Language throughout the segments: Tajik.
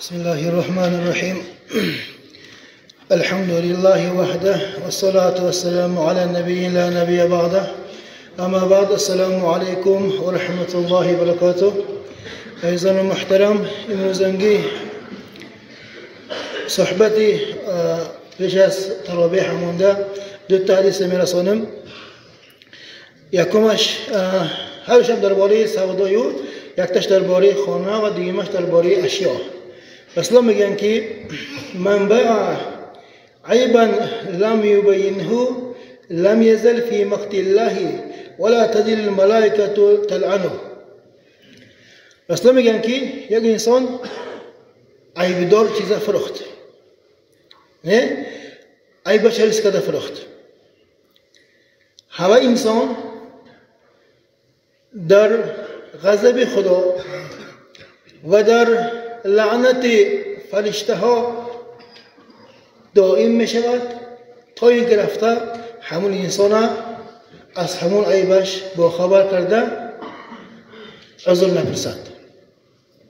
بسم الله الرحمن الرحيم. الحمد لله وحده والصلاة والسلام على النبي لا نبي بعده. اما بعد، السلام علیکم و رحمت الله و برکاته. عزیزان محترم، امروزنگی صحبتی پیش از ترابیح مونده دو تا حدیث میرسانم. یکمش هر شب درباره سودای، یکتاش درباره خانه و دیگمش درباره اشیا. اصلا میگن که من باع عیبا لم يبينه لم يزل في مقت الله ولا تزل الملائكة تلعنه. اصلا میگن که یک انسان عیبدار چیزا فروخت، نه عیبش ریس کرده فروخت. هوا انسان در غضب خدا و در لعنت فرشته ها دائم می شود تا اینکه رفته همون انسان از همون عیبش با خبر کرده عذر نپرسد.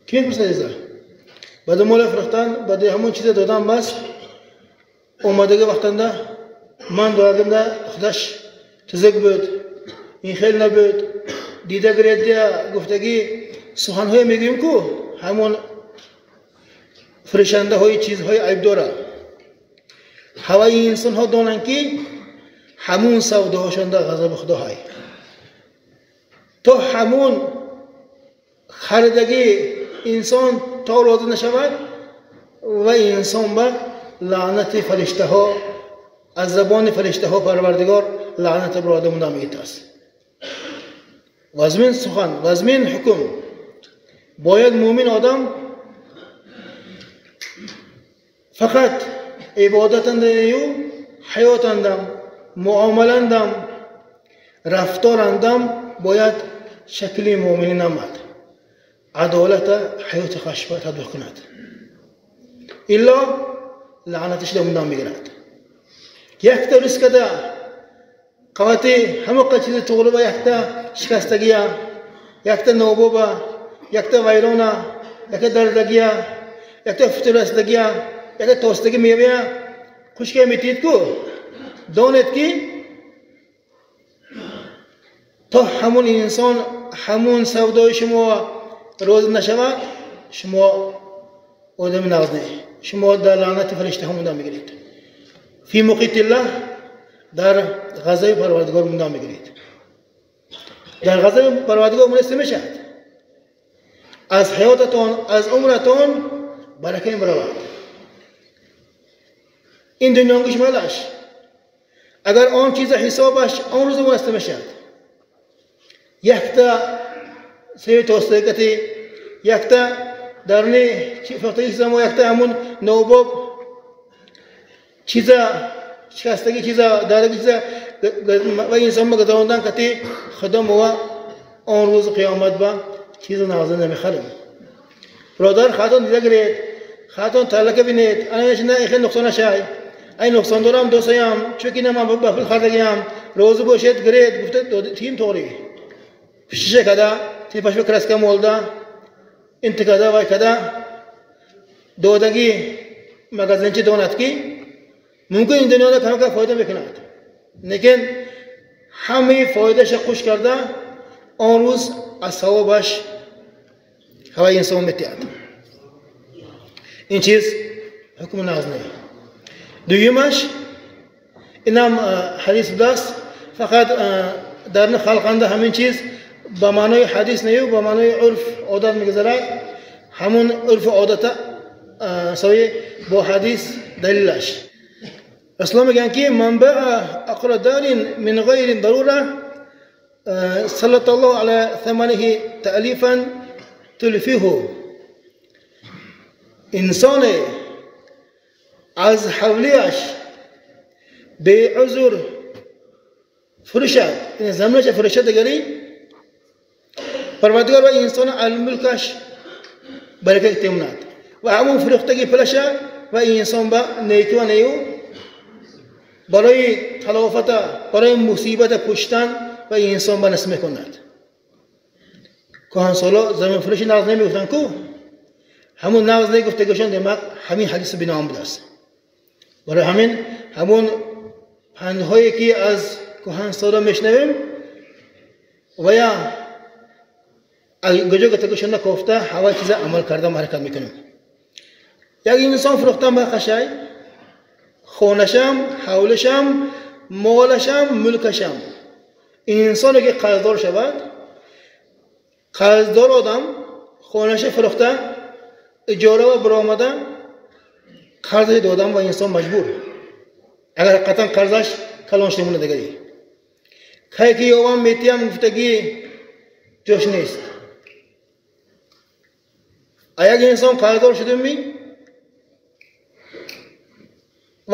کی میپرسد؟ ایزا بعد مال فروختن، بعد همون چیز دادن، بس اومدگی وقتنده من دادم خودش تزک بود، این خیلی نبود، دیده گرید گفتگی سخنهای میگیم کو همون فرشنده های چیزهای عیب داره. هوای انسان ها دانند که همون سوداهاشان در غضب خدا های تا همون خریدگی انسان تا راضی نشود و انسان به لعنت فرشته ها از زبان فرشته ها پروردگار لعنت بر آدم نمی‌گیرد است. وزمین سخن، وزمین حکم باید مؤمن آدم فقط عبادتند نیو، حیاتندم، معاملندم، رفتارندم باید شکل مؤمنین نمد، عدالت حیات خوش تطبیق کند، الا لعنتش دمدم میگیرد. یک تا ریسک ده قواتی همه چیز تغلبه، یک تا شکستگیه، یک تا نوبوبه، یک تا ویرانه، یک تا دردگیه، یک تا فترستگیه، یک تا توستگی میوه خشکه میتید کو دانید که تا همون انسان همون سودای شما روز نشود، شما آدم نغز نه، شما در لعنت فرشته همون میگیرید، فی مقیت الله در غضب پروردگار مونده میگیرید. در غضب پروردگار مونده میشد، از حیاتتان از عمرتان برکه میرود. این دنیا مالش اگر آن چیز حسابش آن روز مونده میشد، یک تا سه توستگتی، یک تا درنی فقط زمان، یک تا همون نوباب چیزا شکستگی چیزا دارگی چیزا و انسان بگذراندن کتی خدا موا آن روز قیامت با چیز نازل نمیخرم. برادر خاتون دیده گرید، خاتون تعلق بینید، انا نه این نقصان شای، این نقصان دارم دوستیم، چون که نه من با پول خریدم، روز باشد گرید گفته تیم توری شیشه کدا تیپش به کرسکه مولدا انتقادا وای کدا دودگی مغازنچی دونات کی ممکن این دنیا کم کم فایده میکند، لیکن همه فایدهش خوش کرده آن روز از ثوابش هوای انسان میتید. این چیز حکم ناز نه. دویمش اینم حدیث بودست، فقط در خلقنده همین چیز به معنای حدیث نه، به معنای عرف عادت میگذرد. همون عرف عادت سوی با حدیث دلیلش. اصلا میگن که من باع عقر دار من غیر ضروره سلط الله على ثمنه تألیفا تلفیه. انسان از حولیش به عذر فروشد، این زمینش فروشد دیگری پروردگار و انسان الملکش برکت تمناد و همون فروختگی پلشه و انسان با نیکی و نیو برای تلافت، برای مصیبت پشتن و انسان با نسمه کند. کهن سالا زمین فروشی نغز نمیگفتن کو Ҳамун нағз негуфтагишон демак ҳамин ҳадису биноан будааст. Барои ҳамин ҳамун пандҳое ки аз кӯҳансола мешнавем ва я гуҷо гуфтагишон кофта ҳава чиза амал кардан ҳаракат мекунем. Як инсон фурӯхтан ба қашай хонашам, ҳавлишам, молашам, мулкашам. Инсоне ки қарздор шавад, қарздор одам хонаша фурӯхта иҷора ва баромада қарзи додам ва инсон маҷбур. Агар ҳақиқатан қарзаш калон шуда дигари. Кай ки ёвам метиям гуфтагӣ ҷош нест. А як инсон қарздор шудимми,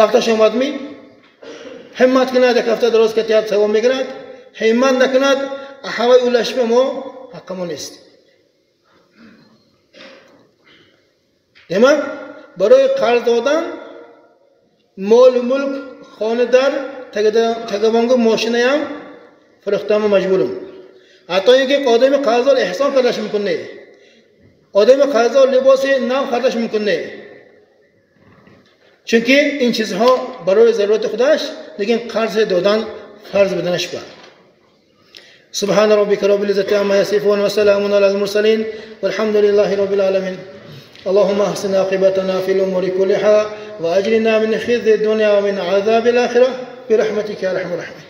вақташ омадми, ҳиммат кунад, як ҳафта дароз катият савоб мегирад, ҳиммат накунад, ҳаваи улашба мо ҳаққамо нест. Демак, барои қарз додан молу мулк, хона дар, тагабонгу мошинаям фурӯхтанма маҷбурам. Ҳатто ин ки одами қарздор эҳсон кардаш мумкин не. Одами қарздор либоси нав хардаш мумкин не. Чунки ин чизҳо барои зарурати худаш, лекин қарзи додан фарз буданаш ба. سبحان ربك رب العزة عما يصفون وسلام على المرسلين والحمد لله رب العالمين. اللهم احسن عاقبتنا في الأمور كلها وأجرنا من خزي الدنيا ومن عذاب الآخرة برحمتك يا أرحم الراحمين.